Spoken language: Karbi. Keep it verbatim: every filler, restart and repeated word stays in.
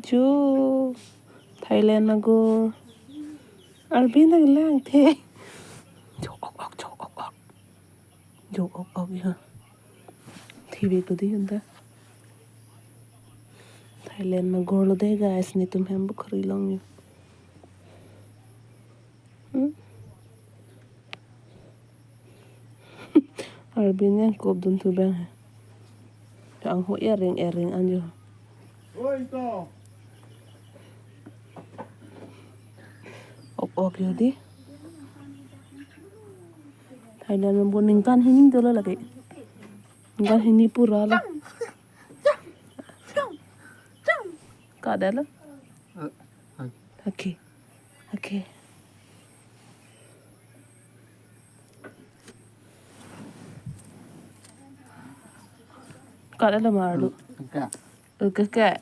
Jo, Thailand magor. Arbi nanglang the. Jo ok ok, jo ok ok. Jo ok ok ya. Thibi ko di yunda. Thailand magor lo de guys, netum hem pukhri along yo. Hmm? Arbi nangkop dun thu bang he. Angho ering ering anjo. Ok ok yo di. Thailand magor ningkan hini dolo lagi. Ningkan hini pura lo. Ka dolo? Okay. Okay. Ka dolo malu. Okay. Okay, okay.